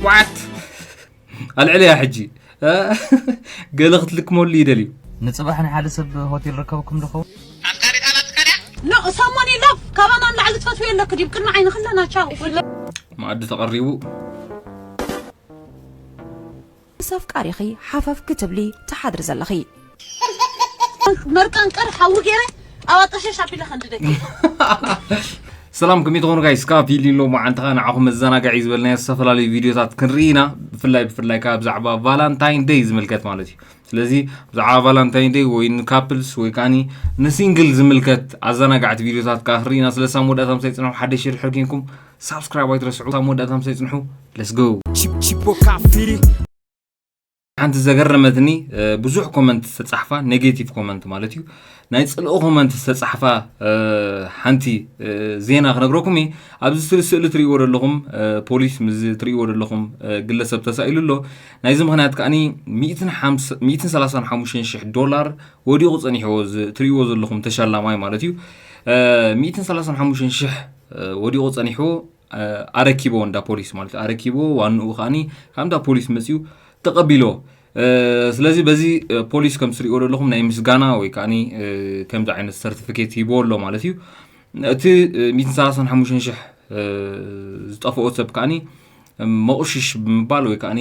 ዋት ኣልዕልያ ሕጂ ገለ ክትልክመሉ ይደልዩ። ንጽባሕ ንሓደ ሰብ ሆቴል ርከበኩም ዶ ኸውን? ኣፍቃሪታ ናትካ ድያ? No, someone you love ካባና ንላዕሊ ትፈትዊ ኣለክ ድዩ? ቅድሚ ዓይኒ ክለና ቻው። መኣዲ ተቐሪቡ። ምስ ኣፍቃሪኺ ሓፈፍ ክትብሊ ትሓድሪ ዘለኺ። መርቃን ቀር ሓዊ ገይረ ኣዋጣሸሽ ኣቢለ ከንድደኪ። ሰላም ከመይ ትኾኑ ጋይስ? ካብ ፊልም ሎማዓንቲ ኸኣ ንዓኹም መዘናጋዒ ዝበልናዮ ዝተፈላለዩ ቪድዮታት ክንርኢ ኢና። ብፍላይ ብፍላይ ከኣ ብዛዕባ ቫላንታይን ደይ ዝምልከት ማለት እዩ። ስለዚ ብዛዕባ ቫላንታይን ደይ ወይ ንካፕልስ ወይ ከዓኒ ንሲንግል ዝምልከት ኣዘናጋዕቲ ቪድዮታት ከኣ ክንርኢ ኢና። ስለዚ ሳብ መወዳእታ ምሳይ ጽንሑ፣ ሓደሽ ሸር ድሕር ኬንኩም ሳብስክራይብ ኣይትረስዑ። ሳብ መወዳእታ ምሳይ ጽንሑ። Let's go። Chipo Kafiri. ሓንቲ ዘገረመትኒ ብዙሕ ኮመንት ዝተጻሕፋ፣ ኔጌቲቭ ኮመንት ማለት እዩ። ናይ ጽልኦ ኮመንት ዝተጻሕፋ ሓንቲ ዜና ክነግረኩም እየ። ኣብዚ ስእሊ ትርእይዎ ዘለኹም ፖሊስ፣ ምስ ትርእይዎ ዘለኹም ግለሰብ ተሳኢሉ ኣሎ። ናይዚ ምኽንያት ከዓኒ ሚእትን ሓምሳ ሚእትን ሰላሳን ሓሙሽተን ሽሕ ዶላር ወዲቑ ጸኒሕዎ፣ እዚ ትርእይዎ ዘለኹም ተሻላማይ ማለት እዩ። ሚእትን ሰላሳን ሓሙሽተን ሽሕ ወዲቑ ጸኒሕዎ፣ ኣረኪቦ እንዳ ፖሊስ ማለት እዩ። ኣረኪቦ ዋንኡ ከዓኒ ካብ እንዳ ፖሊስ መጺኡ ተቐቢሎ። ስለዚ በዚ ፖሊስ ከም ትሪእዎ ዘለኹም ናይ ምስጋና ወይ ከዓኒ ከምዚ ዓይነት ሰርቲፊኬት ሂቦ ኣሎ ማለት እዩ። እቲ ሚእትን ሰላሳን ሓሙሽተን ሽሕ ዝጠፍኦ ሰብ ከዓኒ መቑሽሽ ብምባል ወይ ከዓኒ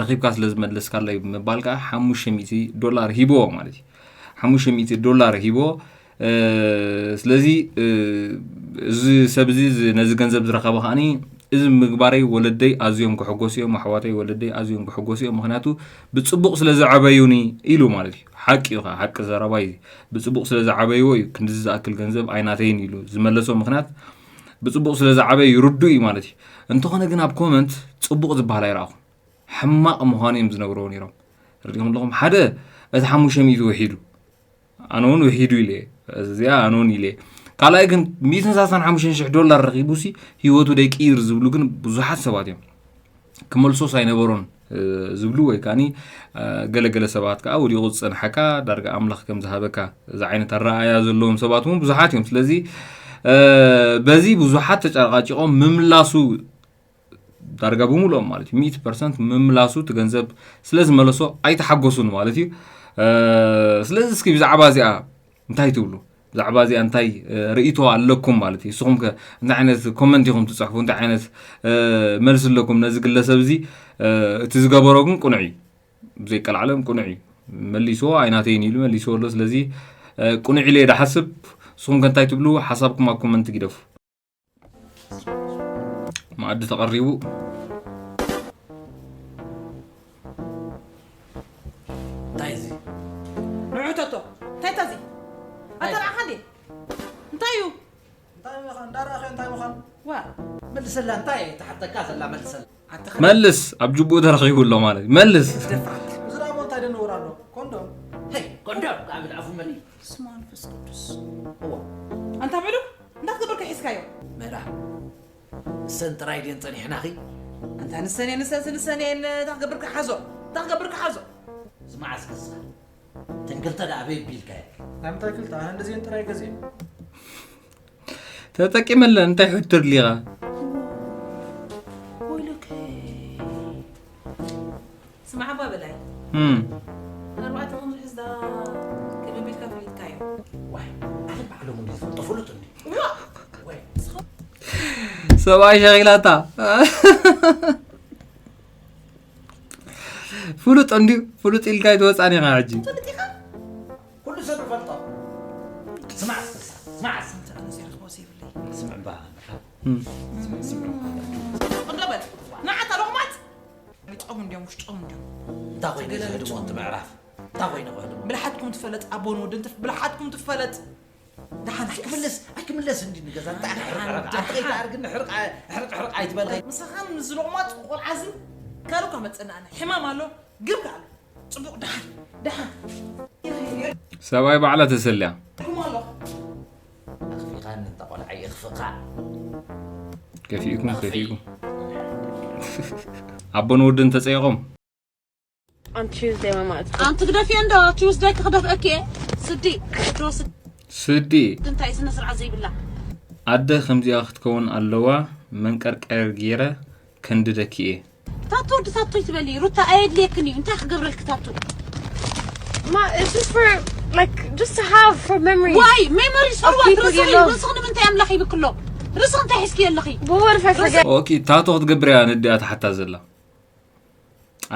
ረኺብካ ስለ ዝመለስካለይ ብምባል ከዓ ሓሙሽተ ሚእቲ ዶላር ሂቦ ማለት እዩ። ሓሙሽተ ሚእቲ ዶላር ሂቦ። ስለዚ እዚ ሰብ እዚ ነዚ ገንዘብ ዝረኸበ ከዓኒ እዚ ምግባረይ ወለደይ ኣዝዮም ክሕጎሱ እዮም፣ ኣሕዋተይ ወለደይ ኣዝዮም ክሕጎሱ እዮም፣ ምኽንያቱ ብፅቡቕ ስለ ዝዓበዩኒ ኢሉ ማለት እዩ። ሓቂ እዩ፣ ሓቂ ዘረባ እዩ። ብፅቡቕ ስለ ዝዓበይዎ እዩ ክንድዚ ዝኣክል ገንዘብ ኣይናተይን ኢሉ ዝመለሶ፣ ምኽንያት ብፅቡቕ ስለ ዝዓበዩ ርዱእ እዩ ማለት እዩ። እንተኾነ ግን ኣብ ኮመንት ፅቡቕ ዝበሃል ኣይረኣኹን። ሕማቕ ምዃኑ እዮም ዝነግርዎ ነይሮም። ርዲኹም ኣለኹም ሓደ እቲ ሓሙሽተ ሚእቲ ውሒዱ ኣነ እውን ውሒዱ ኢለ እዚኣ ኣነ እውን ኢለ። ካልኣይ ግን ሚእትን ሰላሳን ሓሙሽተን ሽሕ ዶላር ረኺቡሲ ህይወቱ ደይቅይር ዝብሉ ግን ብዙሓት ሰባት እዮም። ክመልሶስ ኣይነበሮን ዝብሉ ወይ ከዓኒ ገለገለ ሰባት ከዓ ወዲቑ ዝፀንሐካ ዳርጋ ኣምላኽ ከም ዝሃበካ እዚ ዓይነት ኣረኣያ ዘለዎም ሰባት እውን ብዙሓት እዮም። ስለዚ በዚ ብዙሓት ተጨቃጭቆም ምምላሱ ዳርጋ ብምሉኦም ማለት እዩ ሚእቲ ፐርሰንት ምምላሱ እቲ ገንዘብ ስለ ዝመለሶ ኣይተሓጎሱን ማለት እዩ። ስለዚ እስኪ ብዛዕባ እዚኣ እንታይ ትብሉ? ብዛዕባ እዚኣ እንታይ ርእይቶ ኣለኩም ማለት እዩ? ንስኹም ከ እንታይ ዓይነት ኮመንት ኢኹም ትፅሕፉ? እንታይ ዓይነት መልሲ ኣለኩም ነዚ ግለሰብ እዚ? እቲ ዝገበሮ ግን ቅኑዕ እዩ፣ ብዘይቀልዓለም ቅኑዕ እዩ። መሊስዎ ኣይናተይን ኢሉ መሊስዎ ኣሎ። ስለዚ ቅኑዕ ኢለ እየ ድሓስብ። ንስኹም ከ እንታይ ትብሉ? ሓሳብኩም ኣብ ኮመንት ግደፉ። መኣዲ ተቐሪቡ። እንታይ እዚ? ንዑ ተቶ እንታይ ተዚ ኣታ ንዓኻ እንዴ እንታይ እዩ? እንታይ ምዃን እንዳረኣኸ እንታይ ምዃን? ዋ መልሰላ እንታይ ትሓተካ ዘላ መልሰላ። ኣታ መልስ ኣብ ጅቡኡ ተረኺቡ ኣሎ ማለት እዩ። መልስ። ደፋት እዚ ደሞ እንታይ ደንወር ኣሎ? ኮንዶም ሄይ ኮንዶም ካብ ኣፉ መሊ ስማ መንፈስ ቅዱስ። እዋ ኣንታ ብዕዱ እንታይ ክትገብር ከሒዝካዮ? መራ ንሰን ጥራይ ድየን ጸኒሕናኺ? ኣንታ ንሰን እየን ንሰን ንሰን እየን እንታይ ክትገብር ክሓዞ እንታይ ክትገብር ክሓዞ። ዝመዓስ ክሳ እተን ክልተ ደኣ ኣበይ ኣቢልካዮ? ናይ ምንታይ ክልተ ኣነ እንደዚአን ጥራይ ገዚአ። ተጠቂመለን እንታይ ሕቶ ኣድሊኻ? ወይለከ ስማዕ ኣባ በላይ እም ኣርባዕተ ቁምሪ ሕዝዳ ክብቢልካ ፈሊጥካዮ። ዋይ ኣነ ባዕሎም እንዲ ዝፈልጦ ፍሉጥ እንዲ ዋ ወይ ሰብኣይ ሸኺላታ ፍሉጥ እንዲ ፍሉጥ ኢልካ ይትወፃን ኢኻ ሕጂ። ትፈልጥ ኢኻ ኩሉ ሰብ ይፈልጦ። ስማዕ እስክሳ ስማዕ እስክሳ ኣነ ዝረኽቦ ዘይብለይ ስምዕ እባ እም ቅንዶ በል ንዓታ ሎቕማት ውሽጦም እንዲዮም ውሽጦም እንዲዮም እንታይ ኮይነ ዝህድሞ እቲ ምዕራፍ እንታይ ኮይነ ክህድሞ ብልሓትኩም ትፈለጥ ኣቦን ወድን ትፍ- ብልሓትኩም ትፈለጥ ደሓን ኣይክምለስ ኣይክምለስ እንዲ ንገዛ እንታይ ሕርቅ ሕርቅ ኣትኸይታ ኣርግን ሕርቅ ሕርቅ ሕርቅ ኣይትበልኸይ ምሳኻን ዝለቕማት ቆልዓዝን ካልካ መፀናእና ሕማም ኣሎ ግብ ካለ ፅቡቕ ደሓን ደሓን ሰብኣይ ባዕላ ተሰልያ ሕኩም ኣሎ ኣኽፊኻኒ እንተ ቆልዓ የኽፍኻ ከፊእኩም ከፊእኩም ኣቦን ወድን ተፀይቖም On Tuesday, Mama, it's ኣንቲ ግደፊ እንዶ ቲውስዳይ ክክደፍአኪ እየ ስዲ ክትወስድ ስዲ እንታይ ስነ ስርዓት ዘይብላ ኣደ ከምዚኣ ክትከውን ኣለዋ መንቀርቀር ገይረ ከንድደኪ እየ ታቶ ወዲ ታቶ ይትበሊ ሩታ ኣየድልየክን እዩ። እንታይ ክገብረልክ ታቶ? Ma, it's just for like just to have for memory. ዋይ ሜሞሪ ሰርዋት people you ርእስኺ love. ርእስኺ ንምንታይ ኣምላኽ ይብክሎ? ርእስኺ እንታይ ሒዝኪ ኣለኺ? But what if I forget? ኦኬ፣ ታቶ ክትገብር እያ ነዲኣ ትሓታ ዘላ።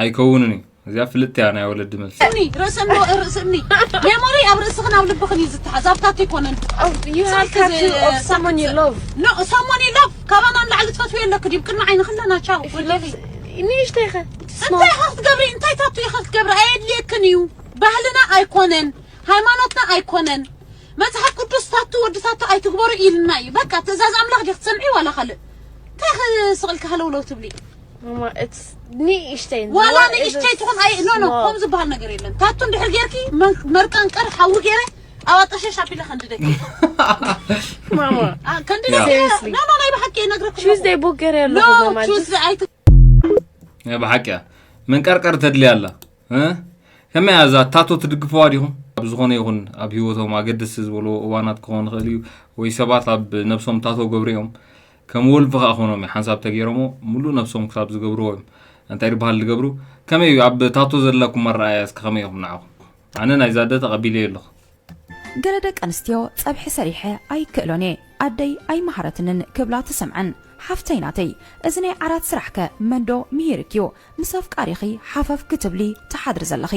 ኣይከውንን እዩ። እዚኣ ፍልጥ እያ ናይ ወለዲ መልሲ። እምኒ ርእሲ እምኒ ርእሲ እምኒ ሜሞሪ ኣብ ርእስኽን ኣብ ልብኽን እዩ ዝተሓዝ። ኣብ ታቶ ኣይኮነን። Oh, you have tattoo of someone you love. ኖ someone you love ካባና ንላዕሊ ትፈትዊ ኣለክ ድዩ? ቅድሚ ዓይኒ ክለና ቻው If you love, you need to እንታይ ኢኻ ክትገብሪ? እንታይ ታቱ ኢኻ ክትገብሪ? ኣየድልየክን እዩ። ባህልና ኣይኮነን፣ ሃይማኖትና ኣይኮነን። መጽሓፍ ቅዱስ ታቱ ወዲ ታቱ ኣይትግበሩ ኢልና እዩ። በቃ ትእዛዝ ኣምላኽ ዲኽ ትሰምዒ ዋላ ካልእ? እንታይ ክስቕልካ ሃለውለው ትብሊ? Mama, it's ንእሽተይ. ዋላ What is ንእሽተይ this ትኹን ኣይ ኖ ኖ small? ከም ዝበሃል ነገር የለን። ታቱ እንድሕር ጌርኪ መ- መርቀንቀር ሓዊ ገይረ ኣብ ኣጠሸሽ ኣቢለ ከንድደኪ Mama. ከንድደኪ Seriously. ኖ ኖ ናይ ብሓቂ ነግረኩ Tuesday book ገይረ ኣለኹ ኖ Mama. Just ቹዝደይ ኣይ ናይ ብሓቂ እያ መንቀርቀር ተድልያ ኣላ። እ? ከመይ እያ እዛ ታቶ ትድግፈዋ ዲኹም? ኣብ ዝኾነ ይኹን ኣብ ህይወቶም ኣገደስቲ ዝበልዎ እዋናት ክኾን ይኽእል እዩ፣ ወይ ሰባት ኣብ ነብሶም ታቶ ገብሩ እዮም። ከም ወልፊ ከኣ ክኾኖም እዩ፣ ሓንሳብ ተገይሮሞ ሙሉእ ነብሶም ክሳብ ዝገብርዎ እዮም። እንታይ ዝበሃል ዝገብሩ? ከመይ እዩ ኣብ ታቶ ዘለኩም ኣረኣእያ እስከ ከመይ ኢኹም ንዓኹም? ኣነ ናይዛ ኣደ ተቐቢለዮ ኣለኹ። ገለ ደቂ ኣንስትዮ ጸብሒ ሰሪሐ ኣይክእሎን እየ ኣደይ ኣይመሃረትንን ክብላ ትሰምዐን። ሓፍተይ ናተይ እዚ ናይ ዓራት ስራሕከ መንዶ ምሂርክዩ ምስ ኣፍቃሪኺ ሓፈፍ ክትብሊ ትሓድሪ ዘለኺ።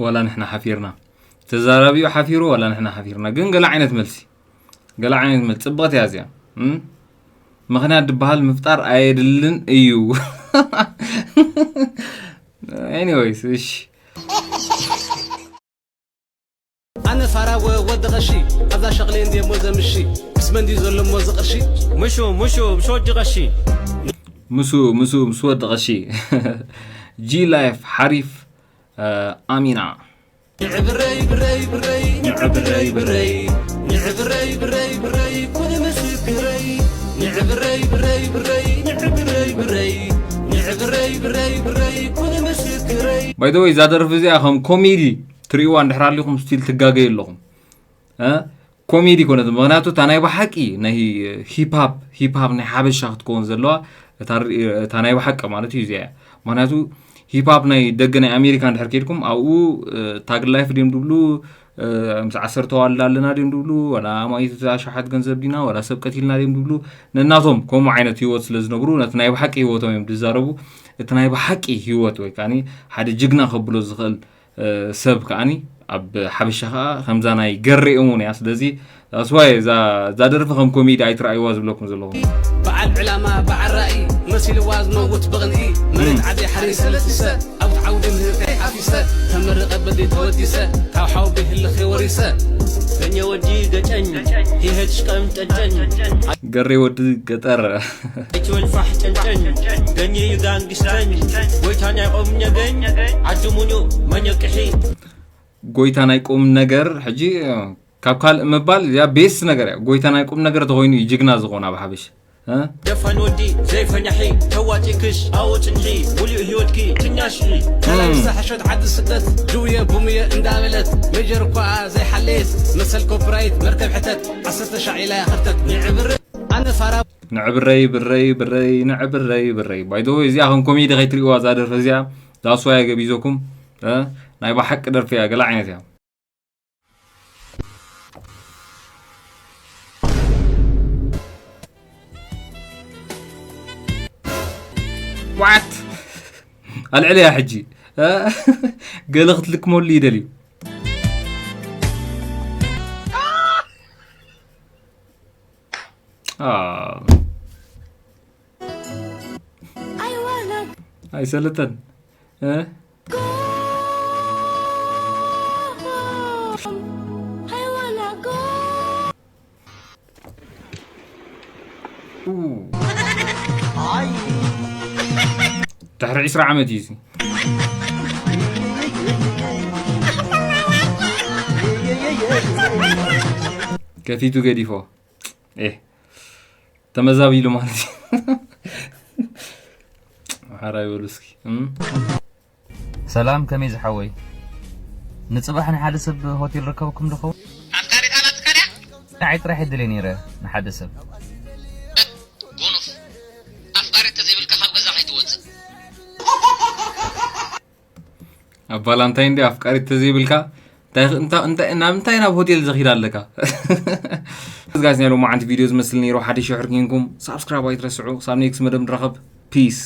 ዋላ ንሕና ሓፊርና ተዛራቢኡ ሓፊሩ ዋላ ንሕና ሓፊርና ግን ገለ ዓይነት መልሲ ገለ ዓይነት መልሲ ጽብቕቲ እያ እዚኣ እም? ምኽንያት ዝበሃል ምፍጣር ኣየድልን እዩ። Anyways እሺ ኣነ ፋራ ወ- ወዲ ቐሺ ኣብዛ ሸቕሊ እንድየ ሞ ዘምሺ ምስ መንዲ ዘሎ ሞ ዝቕርሺ ምሹ ምሹ ምስ ወዲ ቀሺ ምሱ ምሱ ምስ ወዲ ቐሺ G life ሓሪፍ ኣሚና ንዕብረይ ብረይ ብረይ ንዕብረይ ብረይ ንዕብረይ ብረይ ብረይ ኩን ምስክረይ ንዕብረይ ብረይ ብረይ ንዕብረይ ብረይ ንዕብረይ ብረይ ብረይ ኩን ምስክረይ ባይደወይ እዛ ደርፊ እዚኣ ከም ኮሜዲ ትርእይዋ እንድሕር ኣሊኹም ስቲል ትጋገዩ ኣለኹም እ? ኮሜዲ ኮነት ምክንያቱ እታ ናይ ብሓቂ ናይ ሂፕሃፕ ሂፕሃፕ ናይ ሓበሻ ክትከውን ዘለዋ እታ ር- እታ ናይ ብሓቂ ማለት እዩ እዚኣ እያ ምክንያቱ ሂፕሃፕ ናይ ደገ ናይ ኣሜሪካ እንድሕር ከድኩም ኣብኡ ታግ ላይፍ ድም ድብሉ ምስ ዓሰርተ ዋልዳ ኣለና ድም ድብሉ ወላ ኣማይት ኣሻሓት ገንዘብ ዲና ወላ ሰብ ቀቲልና ድም ድብሉ ነናቶም ከምኡ ዓይነት ህይወት ስለ ዝነብሩ ነቲ ናይ ብሓቂ ህይወቶም እዮም ዝዛረቡ እቲ ናይ ብሓቂ ህይወት ወይ ከዓ ሓደ ጅግና ከብሎ ዝኽእል ሰብ ከዓኒ ኣብ ሓበሻ ከዓ ከምዛ ናይ ገሬ እሙን እያ ስለዚ that's why እዛ እዛ ደርፊ ከም ኮሜዲ ኣይትረኣይዋ ዝብለኩም ዘለኹ በዓል ዕላማ በዓል ራእይ መሲልዋ ዝመውት ብቕንኢ መሬት ዓዲ ሓሪሰ ለሲሰ ኣብቲ ዓውዲ ምህርተይ ሓፊሰ ተመረቐ በዲ ተወዲሰ ካብ ሓው ብህልኺ ወሪሰ ገኘ ወዲ ገጨኝ ይህድ ሽቀም ጨጨኝ ገሬ ወዲ ገጠር ኣይትበል ፋሕ ጨንጨኝ ገኘ ዩ ጋንግስተኝ ጎይታ ናይ ቆም ኘገኝ ዓዲ ሙኑ መኘቅሒ ጎይታ ናይ ቁም ነገር ሕጂ ካብ ካልእ ምባል እዚኣ ቤስ ነገር እያ ጎይታ ናይ ቁም ነገር ተኮይኑ እዩ ጅግና ዝኾነ ኣብ ሓበሽ እ? ደፋን ወዲ ዘይፈኛሒ ተዋጪ ክሽ ኣዎ ጭንሒ ሙሉእ ህይወትኪ ትኛሽ ተላብሰ ሓሾት ዓዲ ስደት ድውየ ብሙየ እንዳበለት ሜጀር እኳ ዘይሓለየት መሰል ኮፕራይት መርከብ ሕተት ዓሰርተ ሻዕ ኢላ ያኸርተት ንዕብር ኣነ ፋራ ንዕብረይ ብረይ ብረይ ንዕብረይ ብረይ ባይደወይ እዚኣ ከም ኮሜዲ ከይትርእዋ እዛ ደርፊ እዚኣ ዳስዋያ ገቢዞኩም እ? ናይ ብሓቂ ደርፊ እያ ገለ ዓይነት እያ ዋት ኣልዕለያ ሕጂ እ? ገለ ክትልክመሉ ይደልዩ አ። ኣይሰለጠን እ? ድሕሪ ዕስራ ዓመት እዩ እዚ ከፊቱ ገዲፎ ኤ ተመዛቢሉ ማለት እዩ ሓራይ በሉ እስኪ እም? ሰላም ከመይ ዝሓወይ ንፅባሕ ንሓደ ሰብ ሆቴል ርከበኩም ዶ ኸውን ንዓይ ጥራሕ የድልየ ነይረ ንሓደ ሰብ ተዘይብልካ ካብ ገዛ ከይትወፅእ። ኣብ ቫላንታይን ዲ ኣፍቃሪት ተዘይብልካ እንታይ እንታይ እንታይ ናብ እንታይ ናብ ሆቴል ዘኺዳ ኣለካ። ጋይስ ናይ ሎማዓንቲ ቪድዮ ዝመስል ነይሩ። ሓደ ሽሕ ርኪንኩም ሳብስክራይብ ኣይትረስዑ። ሳብ ኔክስት መደብ ንራኸብ። ፒስ።